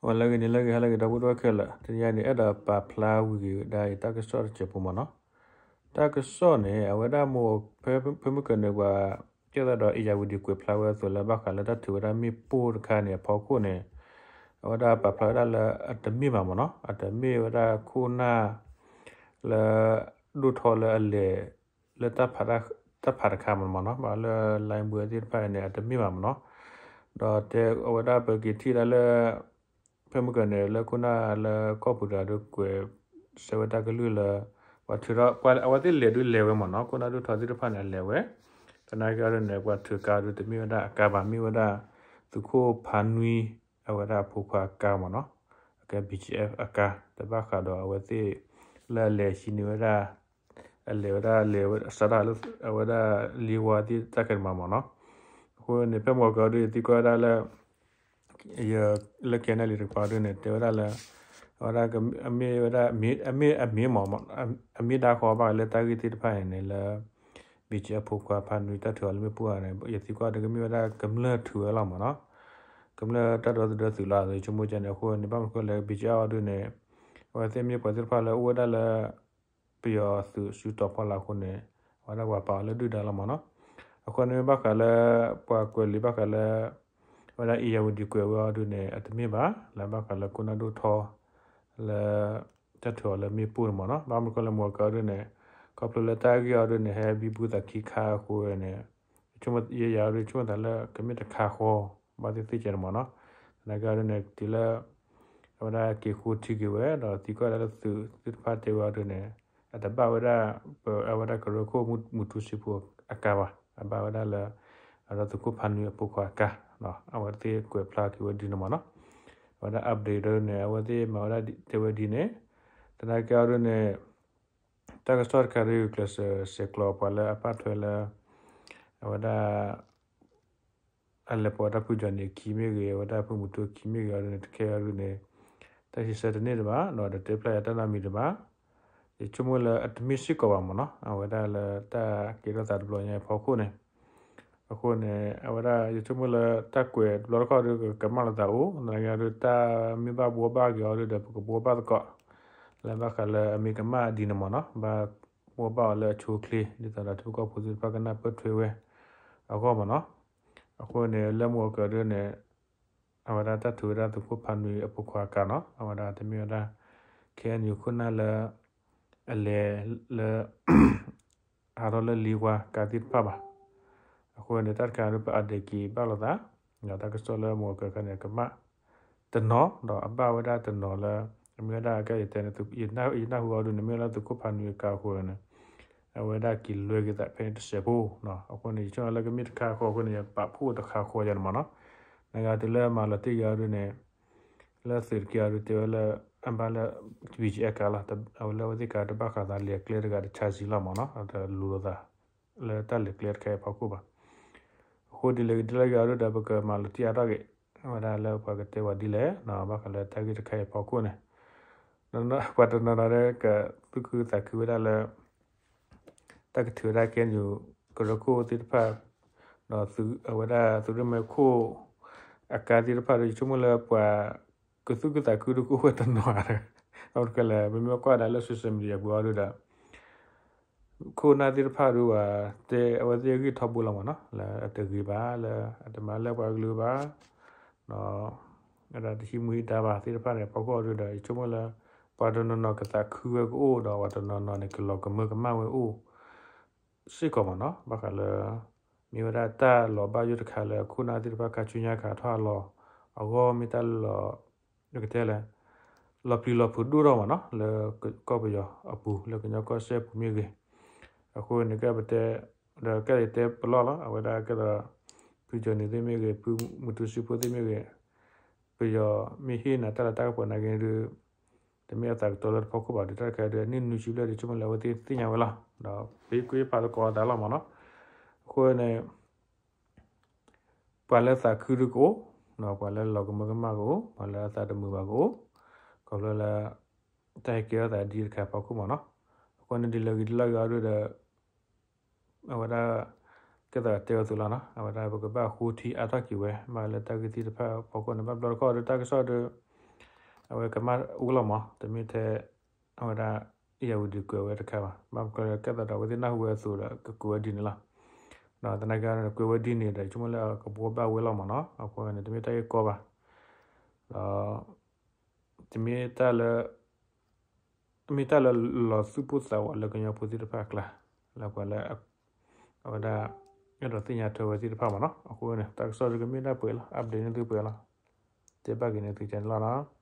ဝဲလၢဂ့ၤန့ၣ် လၢဂ့ၤ ဟါလၢဂ့ၤ ဒီပုၢ်ဝဲၢ်ခဲလၢာ်, တနံၤအံၤန့ၣ် အဲၣ်ဒိးပာ်ဖျါဝံၤဂ့ၤဒၣ်အံၤ တၢ်ကစီၣ်တစဲးဖိမ့ၢ်နီၤ. တၢ်ကစီၣ်န့ၣ် အဝဲဒၣ်မိၢ်ဖဲ ဖဲမုၢ်ကၢၤန့ၣ် ပှၤ ကဲသးဒီး အ့ၣ်ယၣ်ဝံၤဒံး ကွဲးဖျါဝဲအသိးလၢ ဘၣ်ဃးလၢတၢ်ထုးဝဲဒၣ်မ့ၣ်ပိၢ်တခါန့ၣ် အဖီခိၣ်န့ၣ် အဝဲဒၣ်ပာ်ဖျါဝဲဒၣ်လၢအတမ့ၢ်ဘၣ်မ့ၢ်နီၤ, အတမ့ၢ်ဝဲဒၣ်ခိၣ်နၢ် လၢ ဒိၣ်ထီလၢအလဲၤ လၢ တၢ်ဖးတခါမ့ၢ်နီၤ, ဘၣ်လၢ လိုင်းဘွဲသ့ၣ်တဖၣ်န့ၣ် အတမ့ၢ်ဘၣ်မ့ၢ်နီၤ. ဒီးတဲအဝဲဒၣ်ပက့ၤထံၣ်ဒၣ်လၢ ဖဲမုၢ်ကၢၤန့ၣ် လၢခိၣ်နၢ်လၢကီၢ်ပူၤတဂၤဒုးကွဲးစဲးဝဲတၢ်ကလုၢ်လၢ ပှၤထုးထီၣ် ပှၤအဝဲသ့ၣ်လဲၤဒုးလဲၤဝဲမ့ၢ်နီၤ, ခိၣ်နၢ်ဒိၣ်ထီသ့ၣ်တဖၣ်န့ၣ် အလဲၤဝဲ, သနာ်က့အီၤဒုးန့ၣ် ပှၤထုးကါဒုး တမ့ၢ်ဝဲဒၣ်အကါဘၣ်, မ့ၢ်ဝဲဒၣ် သုးခိၣ်ဖါနွံ အဝဲဒၣ်အဖိခွါအကါမ့ၢ်နီၤ, အကဲ ဘံၣ်ကၠံၣ်အဲၣ်ဖ် အကါ, တဘၣ်ဃးဒီးအဝဲသ့ၣ် လၢအလဲၤဟံးန့ၢ်ဝဲဒၣ် အလဲၤဝဲဒၣ်လဲၤဝဲစးထီၣ်လၢအဝဲဒၣ်လံဝါသ့ၣ်တၢ်ခဲန့ၣ်မးမ့ၢ်နီၤ. အဃိန့ၣ် ဖဲမုၢ်ကၢၤဒုး ယသံကွၢ်ဝဲဒၣ်လၢ ယ လၢ KNLA တကပၤဒုးန့ၣ် တဲဝဲဒၣ်လၢ အဝဲဒၣ် အမ့ၢ်ဝဲဒၣ် အမ့ၢ် အမ့ၢ်မ့ၢ်မ့ၢ် အမ့ၢ်ဒၣ်ဃီဘၣ်လၢတၢ်ဂ့ၢ်သ့ၣ်တဖၣ်န့ၣ်န့ၣ်လၢ ဘံၣ်ကၠံၣ်အဲၣ်ဖ် အဖိခွါဖါနွံတၢ်ထုးအီၤလၢမ့ၣ်ပိၢ်န့ၣ် ယသံကွၢ်ဒုးကမ့ၢ်ဝဲဒၣ်ကမျၢၢ်ထုးဝဲလီၤမ့ၢ်နီၤ, ကမျၢၢ်တၢ်ဒီသဒၢသုးလီၤ ယဆိကမိၣ်ကန့ၣ်. အဃိန့ၣ် ဘၣ်မနုၤဃိလဲၣ် ဘံၣ်ကၠံၣ်အဲၣ်ဖ်အီၤဒုးန့ၣ် အဝဲသ့ၣ်မ့ၢ်ပှၤသ့ၣ်တဖၣ်လၢအိၣ်ဝဲဒၣ်လၢ ပယီၤသုးစုတီၤဖီလာ်အဃိန့ၣ် အဝဲဒၣ်ပှၤပာ်အီၤလၢဒုၣ်ဒါလီၤမ့ၢ်နီၤ. အဃိန့ၣ်မ့ၢ်ဘၣ်ဃးလၢ ပှၤကွဲးလံာ်ဘၣ်ဃးလၢ အဝဲဒၣ် အ့ၣ်ယၣ်ဝံၤဒံး ကွဲးဝဲအီၤဒုးန့ၣ် အတမ့ၢ်ဘၣ် လၢဘၣ်ဃးလၢခိၣ်နၢ်ဒိၣ်ထီ လၢ တၢ်ထုးအီၤလၢမ့ၣ်ပိၢ်န့ၣ်မ့ၢ်နီၤ. ဘၣ်မနုၤဃိလၢမုၢ်ကၢၤဒုးန့ၣ် ခီဖျိလၢတၢ်ဂ့ၢ်အီၤဒုးန့ၣ် ဟဲဘံဘူသးခံခါအဃိန့ၣ် ယဆိကမိၣ် ယဲယၤအီၤဒုး ဆိကမိၣ်သးလၢကမ့ၢ်တခါဃီ ဘၣ်သ့ၣ်သ့ၣ်ကဲန့ၣ်မ့ၢ်နီၤ. သနာ်က့အီၤဒုးန့ၣ် တုၤလၢ အဝဲဒၣ်က့ၤဃိထံက့ၤဝဲ ဒီးသံကွၢ်ဒၣ်လၢသုးသ့ၣ်တဖၣ်တဲဝဲအီၤဒုးန့ၣ် အတဘၣ်ဝဲဒၣ် ပအဝဲဒၣ်ကရၢခိၣ်မုၢ်ထူစံဖိအကါဘၣ်, အဘၣ်ဝဲဒၣ်လၢ အဝဲဒၣ်သုးခိၣ်ဖးနွံအဖိခွါအကါ, အဝဲသ့ၣ်ကွဲးဖျါက့ၤဝဲဒ်န့ၣ်မ့ၢ်နီၤ. အဝဲဒၣ် update ဒ်န့ၣ် အဝဲသ့ၣ်မၤဝဲဒၣ်တဲဝဲဒ်န့ၣ်, သနာ်က့အီၤဒုးန့ၣ် တၢ်ကစီၣ်တခါဒုး ကျဲးစၢးဆဲးကျိးပှၤလၢအပာ်ထွဲလၢ အဝဲဒၣ် အလဲၤပိာ်ဝဲဒၣ်ဖုကၠီၣ်နံၣ်အခံမ့ၢ်ဂ့ၤ, အဝဲဒၣ်ဖုမူတူၢ်အခံမ့ၢ်ဂ့ၤအီၤဒုးန့ၣ် တခဲအီၤဒုးန့ၣ် တၢ်စံးဆၢတန့ၢ်တဘၣ်, ဒီးတတဲဖျါယၤတၢ်နီတမံၤတဘၣ်. ယဆိကမိၣ်လၢအတမ့ၢ်စ့ၢ်ကီးဘၣ်မ့ၢ်နီၤ, အဝဲဒၣ်လၢတၢ်ကဲထီၣ်သးတဘျီညါအံၤအဖီခိၣ်န့ၣ် အဃိန့ၣ် အဝဲဒၣ်ယဆိကမိၣ်လၢတၢ်ကွဲးတဘျီတခီၣ်ဒုး ကကမၣ်လိာ်သးအိၣ်, သနာ်က့ဒုး တၢ်မ့ၢ်ဘၣ်ဘှီဘၣ်က့ၤအီၤဒုးဒီး ပကဘှီဘၣ်သကိး လၢဘၣ်ဃးလၢအမ့ၢ်ကမၣ်ဒ်န့ၣ်မ့ၢ်နီၤ, ဘၣ်ဘှီဘၣ်အီၤလၢအဆိအချ့ ဒ်သိးဒီးထံဖိကီၢ်ဖိသ့ၣ်တဖၣ်ကနၢ်ပၢၢ်ထွဲဝဲအဂီၢ်မ့ၢ်နီၤ. အဃိန့ၣ် လၢမုၢ်ကၢၤဒုးန့ၣ် အဝဲဒၣ်တၢ်ထုးဝဲဒၣ်သုးခိၣ်ဖးနွံအဖိခွါအကါနီၤ, အဝဲဒၣ်တမ့ၢ်ဝဲဒၣ် ခဲအံၤန့ၣ် ခိၣ်နၢ်လၢ အလဲၤလၢ ဟးထီၣ်လၢလံဝါကါသ့ၣ်တဖၣ်ဘၣ်. အဃိန့ၣ် တၢ်တခါဒုး ပupdateက့ၤဘၣ်လိာ်သး, ဒီးတၢ်ကစီၣ်လၢမုၢ်ကၢၤခါန့ၣ် ကမၣ်တနီၤ ဒီးအဘၣ်ဝဲဒၣ်တနီၤလၢ အမ့ၢ်ဝဲဒၣ်ကဲယတဲန့ၣ် ယနၢ်ဟူအီၤဒုးန့ၣ် မ့ၢ်ဝဲလၢသုးခိၣ်ဖးနွံအကါအဃိန့ၣ် အဝဲဒၣ်က့ၤလွဲက့ၤသးဖဲန့ၣ်တစဲးဖိနီၤ. အဃိန့ၣ် ယဆိကမိၣ်လၢကမ့ၢ်တခါဃီအဃိန့ၣ် ယပာ်ဖှိၣ်တခါဃီယၤန့ၣ်မ့ၢ်နီၤ. နဂၤတုၤလၢမၤလီၤတံၢ်ယၤအီၤဒုးန့ၣ် လၢသုးတက့ၢ်အီၤဒုးတဲဝဲလၢ အဘၣ်လၢ ဘံၣ်ကၠံၣ်အဲၣ်ကါလီၤ, အဝဲလၢအဝဲသ့ၣ်ကါတဘၣ်ဃးသးလဲၤကျဲတဂၤတဆါဆံလီၤမ့ၢ်နီၤ, တလူၤလိာ်သး လၢတၢ်လဲၤကျဲတခါအံၤအဖီခိၣ်ဘၣ်. အဃိဒ်လဲၣ်ဂ့ၤဒ်လဲၣ်ဂ့ၤအီၤဒုးဒီး ပကမၤလီၤတံၢ်အါထီၣ်က့ၤ ဝဲဒၣ်လၢပှၤကတဲဝဲဒ်လဲၣ်နီၤ, ဘၣ်ဃးလၢတၢ်ဂ့ၢ်တခါအံၤအဖီခိၣ်န့ၣ် ပှၤတနီၤနီၤဒီး ကသူၣ်ခုသးခုဝဲဒၣ်လၢ တၢ်ကထုးဝဲဒၣ် KNU ကရၢခိၣ်သ့ၣ်တဖၣ် ဒီးအဝဲဒၣ်သုးရ့ၣ်မဲခိၣ် အကါသ့ၣ်တဖၣ်ဒီး ယဆိကမိၣ်လၢပှၤကသူၣ်ခုသးခုဒုးကအိၣ်ဝဲတနီၤဧါ, ဘၣ်မနုၤလဲၣ် ပမ့ၢ်ကွၢ်ဒၣ်လၢ social media ပူၤအီၤဒုးဒီး ခိၣ်နၢ်သ့ၣ်တဖၣ်ဒုးဝဲ တဲအဝဲသ့ၣ်အဂ့ၢ်ထီဘိလီၤမ့ၢ်နီၤ, လၢအတဂ့ၤဘၣ် လၢအတမၤလၢပှၤကလုာ်ဘၣ် ဒီး အဝဲဒၣ်တဟံးမူဟံးဒါဘၣ်သ့ၣ်တဖၣ်န့ၣ် အဖီခိၣ်အီၤဒုးဒီး ယဆိကမိၣ်လၢ ပှၤတနီၤနီၤကသးခုဝဲကအိၣ် ဒီးပှၤတနီၤနီၤန့ၣ် ကလီၤကမၢကမၣ်ဝဲအိၣ် စ့ၢ်ကီးမ့ၢ်နီၤ, ဘၣ်ဃးလၢ မ့ၢ်ဝဲဒၣ်တၢ်လီၤဘၣ်ယိၣ်တခါလၢ ခိၣ်နၢ်သ့ၣ်တဖၣ်ခါဆူညါခါထီၣ်အလီၢ်အဂီၢ် မ့ၢ်တၢ်လီၤ ကတဲလဲၣ် လီၤပျံၤလီၤဖုးဒိၣ်ထီၣ်မ့ၢ်နီၤ လၢကီၢ်ပယီၤအပူၤ လၢကညီကီၢ်စဲၣ်ပူၤမ့ၢ်ဂ့ၤ, အဃိန့ၣ် ကဲပတဲ ဒီးကဲယတဲပလီၢ်လီၤ အဝဲဒၣ်ကဲသိး ဖုကၠီၣ်နံၣ်သ့ၣ်မ့ၢ်ဂ့ၤ ဖုမူတူစံဖိသ့ၣ်မ့ၢ်ဂ့ၤ, ပယီၤမ့ၢ်ဟ့ၣ်နၤတၢ်လၤတၢ်ကပီၤနာ်က့ဒုး တမ့ၢ်အသးကတီၤလၢတဖီခိၣ်ဘၣ်ဒီး တၢ်တခါဒုး အနံၣ်နွံဆံဘျဲၣ်ဒုး ဆိကမိၣ်လၢအဝဲသ့ၣ်သ့ၣ်ညါဝဲလီၤ, ဒီးပဟ့ၣ်ကူၣ်ဟ့ၣ်ဖးသကိးအသးလီၤမ့ၢ်နီၤ, အဃိန့ၣ် ပှၤလၢသးခုဒုးကအိၣ်, ပှၤလၢလီၤကမၢကမၣ်ကအိၣ်, ပှၤလၢအသးတမုာ်ဘၣ်ကအိၣ်, ခီဖျိလၢ တၢ်ဟဲကဲထီၣ်သးဒ်တခါအဖီခိၣ်မ့ၢ်နီၤ, အဃိန့ၣ်ဒ်လဲၣ်ဂ့ၤဒ်လဲၣ်ဂ့ၤအီၤဒုးဒီး အဝဲဒၣ် ကဲသးတဲအသိးလီၤနီၤ, အဝဲဒၣ်ပကဘၣ်ဃိထံအါထီၣ်က့ၤဝဲ ဘၣ်လၢတၢ်ဂ့ၢ်သ့ၣ်တဖၣ်အဖီခိၣ်န့ၣ် ဘၣ်ဘျီတခီၣ်ဒီးတၢ်ကစီၣ်ဒီး အဝဲကမၣ်အိၣ်လီၤမး တမ့ၢ်ထဲ အဝဲဒၣ် ယဝံဒုးကွဲးဝဲတခါဘၣ် ဘၣ်မနုၤဃိလၢကဲသးဒီးအဝဲသ့ၣ်နၢ်ဟူဝဲအသိးဒီး ကကွဲးဝဲဒ်န့ၣ်လီၤ. ဒီးသနာ်က့ဒီး ကွဲးဝဲဒ်န့ၣ်ဒီး ဆိကမိၣ်လၢအကဘှီဘၣ်ဝဲလီၤမးနီၤ အဃိန့ၣ် တမ့ၢ်တၢ်ဂ့ၢ်ကီဘၣ်. ဒီး တမ့ၢ်တၢ်လၢ မ့ၢ်တၢ်လၢလီၤသူၣ်ပိၢ်သးဝးလၢကညီဖိသ့ၣ်တဖၣ်အကျါ လၢပှၤလၢ အဲၣ်ဒိးသ့ၣ်ညါထွဲဝဲသ့ၣ်တဖၣ်မးနီၤ အဃိန့ၣ် တၢ်ကစီၣ်ဒ်ကမ့ၢ်ဒၣ်ပှဲၤလီၤ update န့ၢ်သုပှဲၤလီၤ. တဲဘၣ်က့ၤန့ၢ်သုကန့ၣ်လီၤနီၤ.